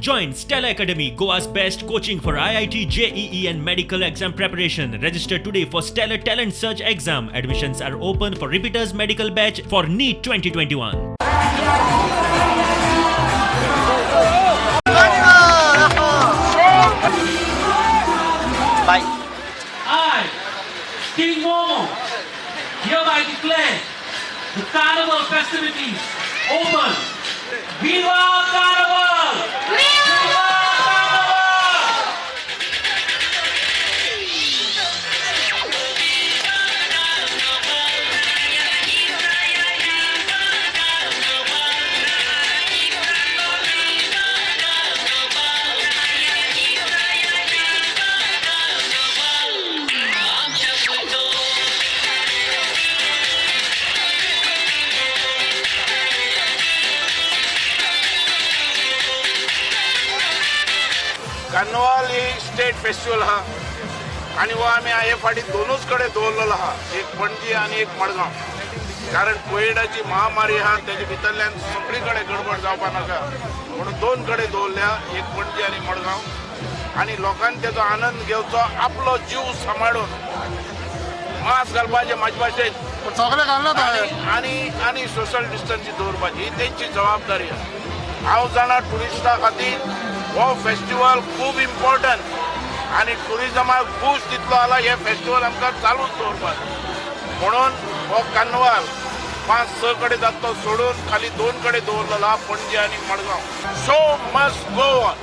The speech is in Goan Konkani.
Join Stella Academy, Goa's best coaching for IIT, JEE and medical exam preparation. Register today for Stellar Talent Search exam. Admissions are open for repeaters medical batch for NEET 2021. Bye. I, King Momo, hereby declare the carnival festivities open. Viva Carnival! Viva Carnival! Carnival he state festival आहा आनी हो आमी हे फाटी दोनूच कडेन दवरलेलो आहा, एक पणजी आनी एक मडगांव. कारण कोविडाची महामारी आहा, तेजे भितरल्यान सगळी कडेन गडबड जावपा नाका म्हणून दोन कडेन दवरल्या, एक पणजी आनी मडगांव. आनी लोकांनी तेजो आनंद घेवचो, आपलो जीव सांबाळून मास्क घालपाचें म्हाजे भाशेन पण सगळे घालना आनी आनी आनी सोशल डिस्टन्सी दवरपाची ही तेंची जबाबदारी आसा. हांव जाणा ट्युरिस्टां खातीर हो फेस्टिवल खूब इम्पॉर्टंट आनी ट्युरिजमाक बूस्ट दितलो जाल्यार हे फेस्टिवल आमकां चालूच दवरपाक. म्हणून हो कार्नवाल 5-6 कडेन जाता तो सोडून खाली 2 कडेन दवरलेलो आहा, पणजी आनी Madgaon. Show must go on.